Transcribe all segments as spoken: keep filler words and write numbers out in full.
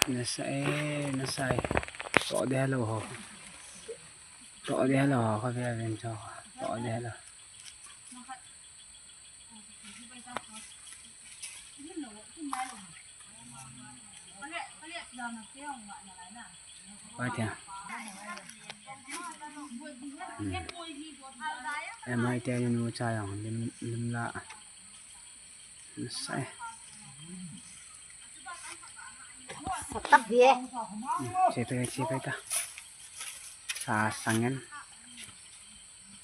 Nasa e, nasa e. To de lo ho. To de lo ho, ko ve ven cho. To de lo. Pai tia. Hmm. Em hai te nu cha yang lim, lim la. Sai. Satap ye. Hmm, che pe, che pe ta. Sa sangen.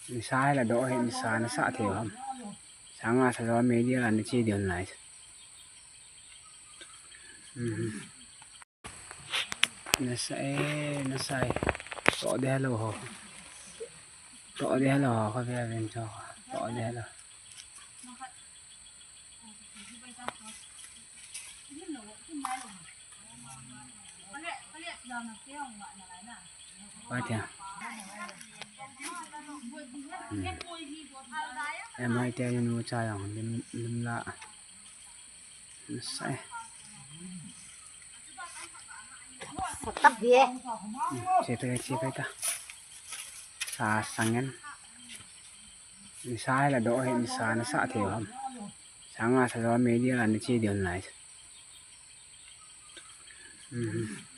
Ni sa la do he, ni sa na sa the ham. Sanga sa do media la ni chi dion lai. Hmm. Nasa e, nasa e. To de lo ho. To de lo ho, ko ve ven cho. To de lo. Pai tia. Hmm. Em hai te nu cha yang lim, lim la. Sai. Satap ye. Hmm, che pe, che pe ta. Sa sangen. Ni sa la do he, ni sa na sa the ham. Sanga sa do media la ni chi dion lai. Hmm.